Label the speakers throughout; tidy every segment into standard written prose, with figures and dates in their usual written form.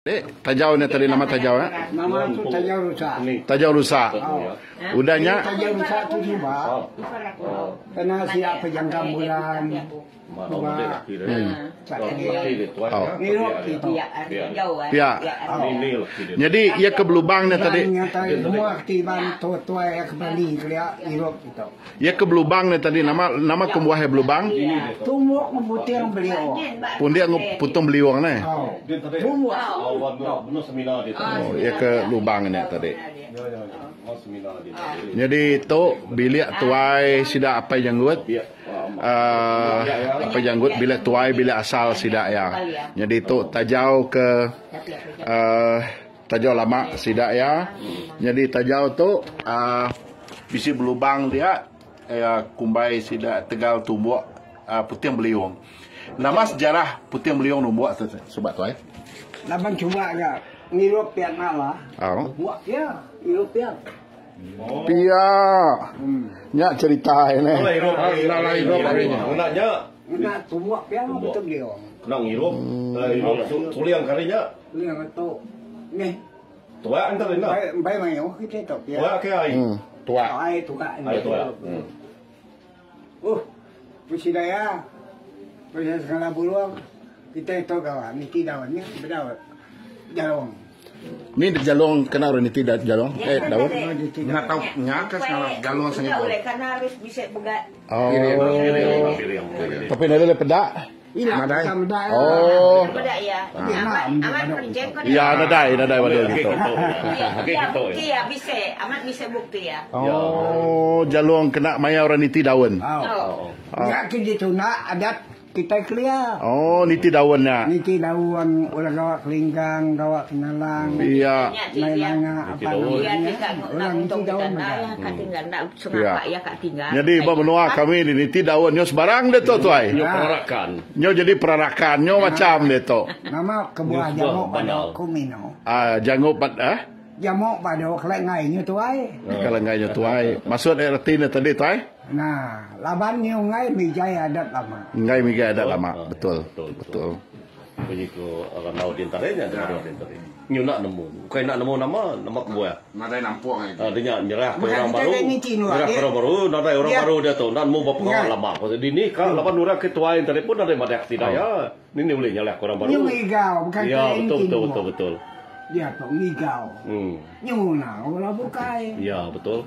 Speaker 1: Dek, tajau nya tadi nama tajau nya?
Speaker 2: Nama tu tajau rusa.
Speaker 1: Tajau rusa. Udah nya.
Speaker 2: Tajau rusa tu suba kena sia pejangka bulan suba.
Speaker 1: Oh. Pia. Nyadi iya ke belubang nya tadi. Iya ke belubang nya tadi nama nama kebuah iya belubang?
Speaker 2: Tumbuk enggau puting beliung.
Speaker 1: Pundik enggau putung beliung neh. Oh iya ke lubang nya tadi. Nyadi tu bilik tuai sida apai janggut uhh apai janggut bilik tuai bilik asal sida iya. Nyadi tu tajau ke uhh Tajau lama sida iya. Nyadi tajau tu uhh bisi belubang dia iya kumbai sida tegal tumbuk uhh puting beliung. Nama sejarah puting beliung numbuk tu suba tu ai?
Speaker 2: Laban suba ga ngirup pia ngalah. Tumbuk pia ngirup pia.
Speaker 1: Pia. Nya cerita iya neh.
Speaker 3: Ngena nya.
Speaker 2: Ngena tumbuk pia puting beliung.
Speaker 3: Kena ngirup ngirup suling kari nya.
Speaker 2: Nya tu meh.
Speaker 3: Tuak enta enda.
Speaker 2: Empai mayuh kitai tu pia.
Speaker 3: Tuak ke ai?
Speaker 1: Tuak.
Speaker 2: Ai tuak.
Speaker 3: Ai tuak.
Speaker 2: Uh bisi daya bisi segala burung kitai tu gawa niti daun nya bedau jalong.
Speaker 1: Ni jalong kena orang niti jalong eh daun.
Speaker 4: Enda tau nya ke segala jalong sengit tu.
Speaker 1: Oh. Tapi nadai le peda.
Speaker 2: Nadai.
Speaker 1: Oh. Ya nadai nadai wadul gitu. Oh jalung kena maya orang niti daun.
Speaker 2: Oh. Nya ke ditunda adat kitai kelia.
Speaker 1: Oh niti daun nya.
Speaker 2: Niti daun orang gawa kelinggang, gawa kenalang.
Speaker 1: Iya.
Speaker 2: Mai langa apa nama nya. Orang niti daun mega.
Speaker 1: Pia. Nyadi ba menua kami di niti daun nyo sebarang ditu tuai.
Speaker 3: Nyo perarakan.
Speaker 1: Nyo jadi perarakan nyo macam ditu.
Speaker 2: Nama kebuah jamuk bado ku mino.
Speaker 1: Ah janguk bad eh.
Speaker 2: Jamuk bado kelengai nyo tuai.
Speaker 1: Kelengai nyo tuai. Maksud eh reti ne tadi tuai?
Speaker 2: Nah, laban nyo enggai migai adat lama.
Speaker 1: Enggai migai adat lama. Betul. Betul.
Speaker 3: Munyi ku randau din tadi nya randau din tadi. Nyu enda nemu. Ukai enda nemu nama, nama kebuah.
Speaker 4: Nadai nampung agi.
Speaker 3: Dia nya nyerah ke orang baru. Nyerah ke orang baru, nadai orang baru diatu. Enda nemu ba pengawa lama. Dini ka laban orang ke tuai tadi pun nadai madah ke sida iya. Dini ulih nyalah ke orang baru.
Speaker 2: Nyu ngigau bukan
Speaker 3: Ya betul betul betul betul.
Speaker 2: Diatu ngigau. Nyu nguna orang bukai.
Speaker 3: Ya betul.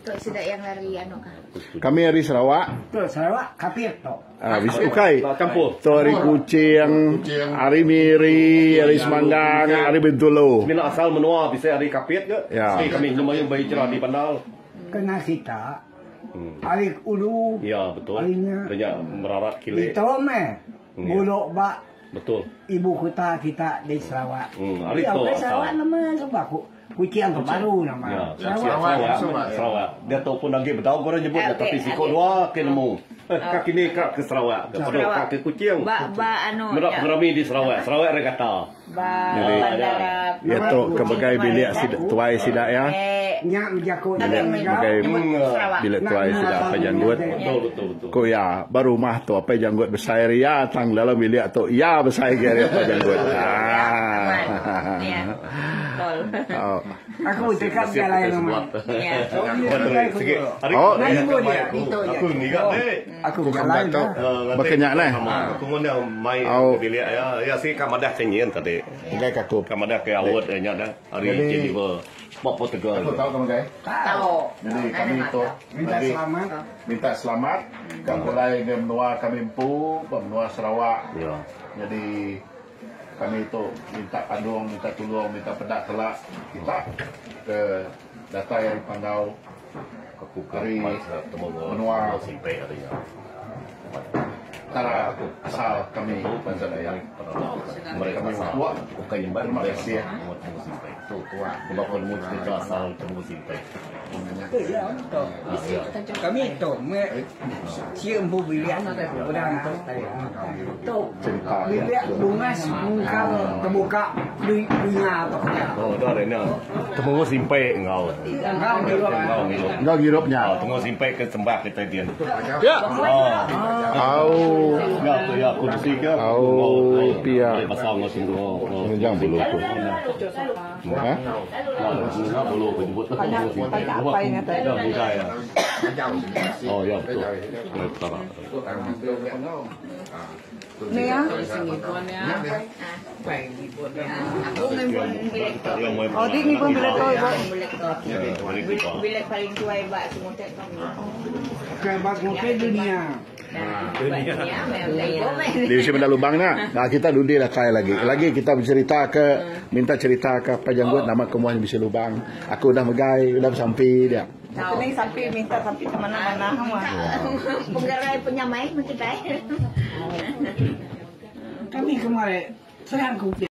Speaker 5: Tu sida yang ari anu kah?
Speaker 1: Kami ari Sarawak.
Speaker 2: Tu Sarawak Kapit tu.
Speaker 1: Ah bisi ukai.
Speaker 3: Campur.
Speaker 1: Tu ari Kuching, ari Miri, ari Semanggang, ari Bintulu.
Speaker 3: Semina asal menua bisi ari Kapit ke.
Speaker 1: Ya.
Speaker 3: Mesti kami enda mayuh bai chara di bandar.
Speaker 2: Kena kita ari ulu.
Speaker 3: Ya betul.
Speaker 2: Ari nya.
Speaker 3: Nya merarat kili.
Speaker 2: Ditu meh bulok ba
Speaker 3: Betul.
Speaker 2: Ibu kota kita di Sarawak.
Speaker 3: Hmm, ari tu
Speaker 2: asal. Sarawak nama suba ku. Kuching ke baru nama.
Speaker 3: Ya, Sarawak. Sarawak. Sarawak. Dia tu pun agi bedau orang nyebut ya, tapi siko dua ke nemu. Eh, ka kini ka ke Sarawak. Ke Sarawak. Ka ke Kuching.
Speaker 5: Ba ba anu.
Speaker 3: Merak pengerami di Sarawak. Sarawak Regatta.
Speaker 5: Ba bandara.
Speaker 1: Ya tu ke begai bilik sida tuai sida ya.
Speaker 2: Nya bejaku
Speaker 1: bilik begai bilik tuai sida apai janggut.
Speaker 3: Betul betul betul.
Speaker 1: Ku iya, ba rumah tu apai janggut besai ari iya tang dalam bilik tu iya besai agi ari apai janggut.
Speaker 5: Ya.
Speaker 1: Oh.
Speaker 2: Aku deka bejalai rumah.
Speaker 1: Oh,
Speaker 3: aku ngiga dek.
Speaker 2: Aku bejalai tu.
Speaker 1: Baka nya neh.
Speaker 3: Aku ngundang mai bilik iya. Iya sigi ka madah ke nyin tadi.
Speaker 1: Enggai ka aku.
Speaker 3: Ka madah ke awut nya dah ari Geneva. Ba Portugal.
Speaker 1: Aku tau ka megai.
Speaker 5: Tau.
Speaker 1: Jadi kami tu
Speaker 2: minta selamat.
Speaker 1: Minta selamat ka pulai ngagai menua kami empu ba menua Sarawak. Jadi Kami tu minta pandung, minta tulung, minta peda tela kita ke datai ari Panggau ari menua Tara asal kami bansa Dayak. Kami mupuk terima kasih.
Speaker 2: Kami tu Sia empu bilik orang tu. Tu bilik bungas mungkal tebuka. Dunya tu.
Speaker 3: Oh, dah dah nya. Temengu simpai enggau. Enggau ngirup.
Speaker 1: Enggau ngirup nya.
Speaker 3: Oh, temengu simpai ke sembah kita din.
Speaker 1: Ya. Au.
Speaker 3: Ya, tu ya aku bisi ke.
Speaker 1: Au pia.
Speaker 3: Pasal enggau tunggu.
Speaker 1: Ngejang bulu tu. Ha?
Speaker 3: Enggau bulu aku nyebut tu. Ya, bukai ya. Oh, ya betul. Betul.
Speaker 6: Oh, di ngibun bilik tu ibu.
Speaker 5: Bilik paling tuai ba Semutai tu.
Speaker 2: Ke ba Semutai dunia.
Speaker 1: Di bisi meda lubang nya. Nah kita dudi datai lagi. Lagi kita becerita ke minta cerita ke Apai Janggut nama kemuah nya bisi lubang. Aku udah megai udah besampi dia.
Speaker 6: Ni sampi minta sampi ke mana-mana.
Speaker 5: Penggerai penyamai meh kitai.
Speaker 2: Kami kemari serang ku.